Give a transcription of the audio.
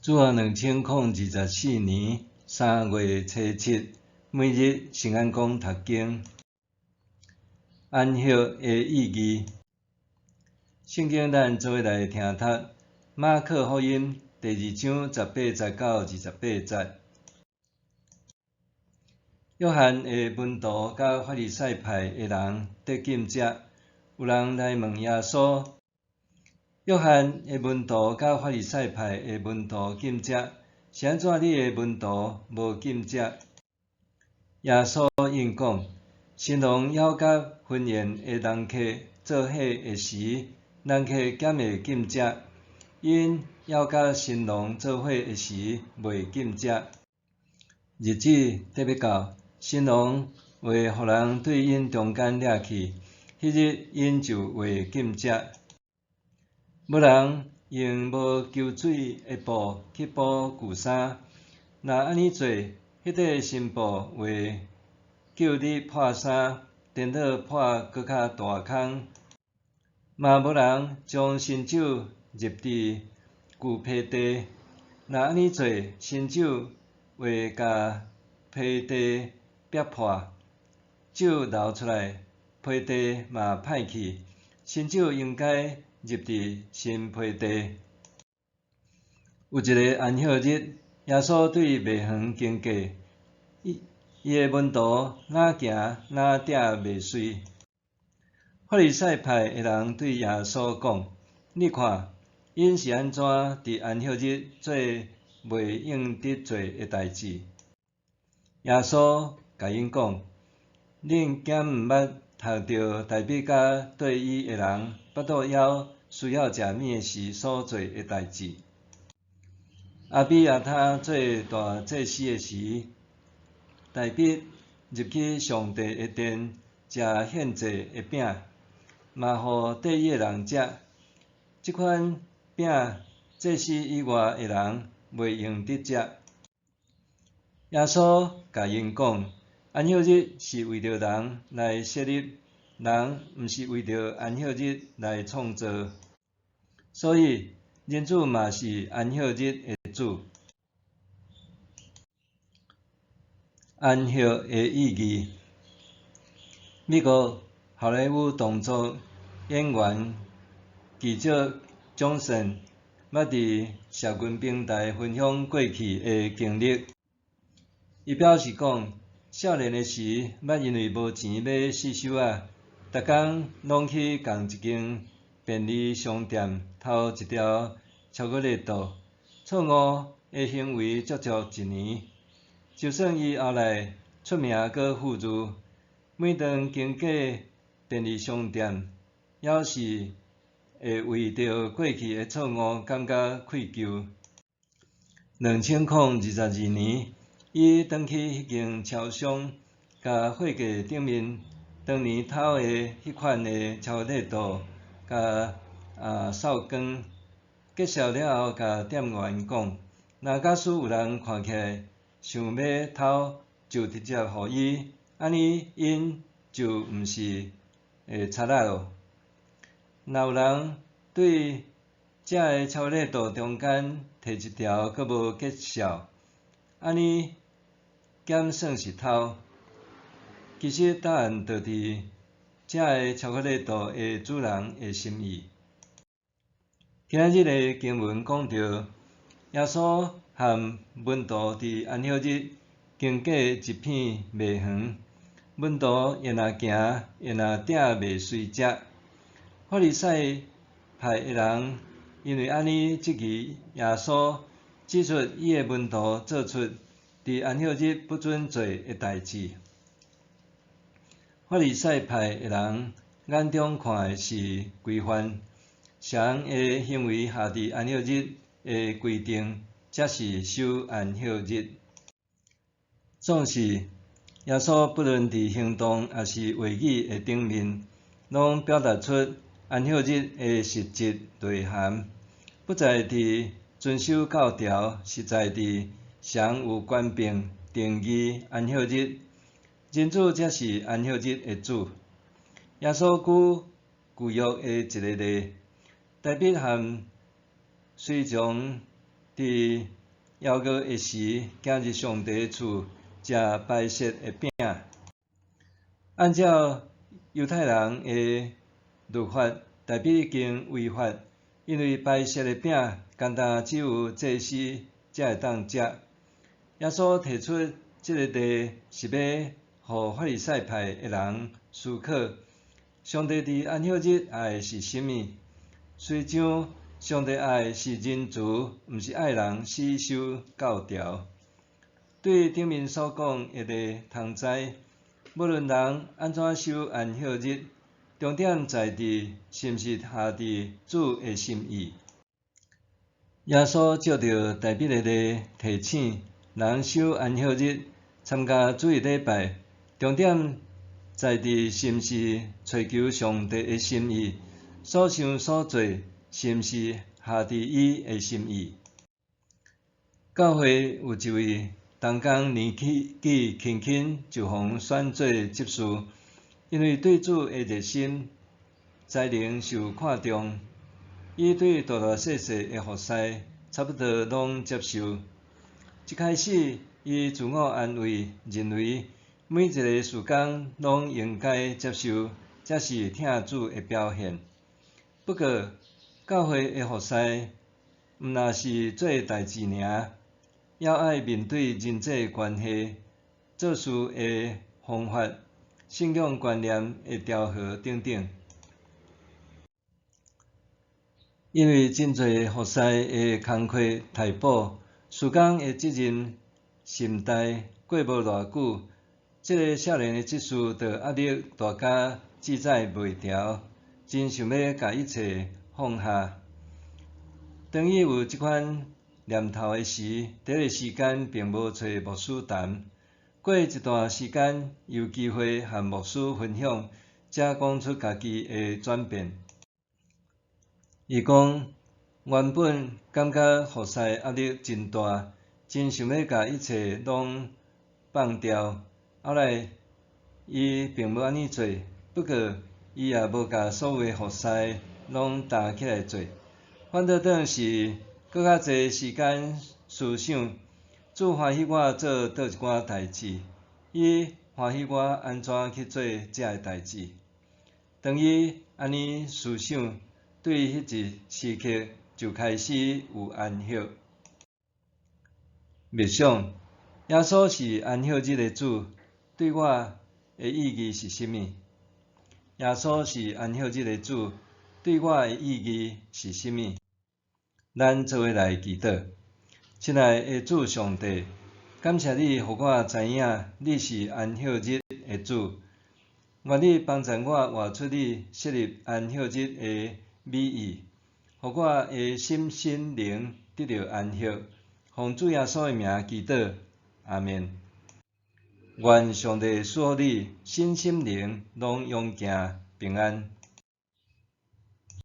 主後2024年3月初7，每日聖安講讀經。安息的意義。聖經咱做伙來聽讀馬可福音第二章十八節到28節。約翰的門徒佮法利賽派的人得禁食，有人來問耶穌。約翰的門徒佮法利賽派的門徒禁食，是按怎你的門徒無禁食？耶穌應講：新郎猶佮婚宴的人客做伙的時，人客敢會禁食？𪜶猶佮新郎做伙的時，袂禁食。日子得欲到，新郎會予人對𪜶中間掠去，彼日𪜶就會禁食。無人用無搝水的布去補舊衫，若按呢做，彼塊新布會舊日破衫，顛倒破閣較大空。嘛無人將新酒入佇舊皮袋，若按呢做，新酒會共皮袋煏破，酒流出來，皮袋嘛歹去。新酒應該入佇新皮袋。有一个安息日，耶穌對麥園經過，伊伊的門徒若行若摘麥穗。法利賽派的人對耶穌講：你看，𪜶是按怎佇安息日做袂用得做的代誌？耶穌共𪜶講：恁敢毋捌讀著大衛佮綴伊的人腹肚枵需要食物時所做的代誌？亞比亞他做大祭司的時，大衛入去上帝的殿食獻祭的餅，嘛予綴伊的人食。這款餅，祭司以外的人袂用得食。耶穌共𪜶講：安息日是為著人來設立，人毋是為著安息日來創造。所以，人子嘛是安息日的主。安息的意義。美國好萊塢動作演員記者蔣森捌佇社群平台分享過去的經歷。伊表示講，少年的時，捌因為無錢買四手仔，逐工攏去仝一間便利商店偷一條巧克力豆，錯誤的行為足足一年。就算伊後來出名閣富裕，每當經過便利商店，猶是會為著過去的錯誤感覺愧疚。2022年，伊轉去彼間超商，共貨架頂面當年偷的彼款的巧克力豆，共掃光。結束了後，共店員講，若假使有人看起來想欲偷，就直接予伊，按呢𪜶就毋是會賊仔囉。若有人對這个巧克力豆中間提一條閣無結數，按呢敢算是偷？其實答案就佇這个巧克力豆的主人的心意。今日的經文講著，耶穌和門徒佇安息日經過一片麥園，門徒會若行，會若摘麥穗食。法利賽派的人因為按呢質疑耶穌，指出伊的門徒做出佇安息日不准做的代誌。法利賽派的人眼中看的是規範，啥人的行為合佇安息日的規定，才是守安息日。總是耶穌不論佇行動抑是話語的頂面，攏表達出安息日的實質內涵，不在佇遵守教條，實在佇誰有權柄定義安息日。人子才是安息日的主。耶穌舉舊約的一个例，大衛和隨從佇佇枵餓的時，行入上帝厝食排泄的餅。按照猶太人的律法，大衛已經違法，因為排泄的餅，干焦只有祭司才會當食。耶穌提出這个例，是欲予法利賽派的人思考，上帝佇安息日愛的是啥物？遂將上帝愛的是仁慈，毋是愛人死守教條。對頂面所講的例通知，無論人按怎守安息日，重點在佇是毋是合佇主的心意。耶穌藉著大衛的例提醒人守安息日、參加主日禮拜，重點在佇是毋是揣求上帝的心意，所想所做是毋是合佇伊的心意。教會有一位同工年紀輕輕就予選做執事，因為對主的熱心、才能受看重，伊對大大細細的服事差不多攏接受。一開始，伊自我安慰，認為每一个事工攏應該接受，才是疼主的表現。不過，教會的服事毋但是做代誌爾，猶愛面對人際關係、做事的方法、信仰觀念的調和等等。因為真濟服事的工課刣補，事工的責任甚大，過無偌久，這个少年的執事就壓力大甲志在袂牢，真想欲共一切放下。當伊有這款念頭的時，第一个時間並無揣牧師談。過一段時間，有機會和牧師分享，才講出家己的轉變。伊講，原本感覺服事壓力真大，真想欲共一切攏放掉。後來，伊並無按呢做，不過伊也無共所有的服事攏擔起來做，反倒轉是閣較濟時間思想，主歡喜我做佗一寡代誌，伊歡喜我按怎去做這个代誌。當伊按呢思想，對彼一時刻就開始有安息。默想，耶穌是安息日的主，對我的意義是啥物？耶穌是安息日的主，對我的意義是啥物？咱做伙來祈禱。親愛的主上帝，感謝你予我知影你是安息日的主，願你幫助我活出你設立安息日的美意，予我的心身靈得著安息。奉主耶穌的名祈禱，阿們。願上帝賜福你，身心靈攏勇健平安。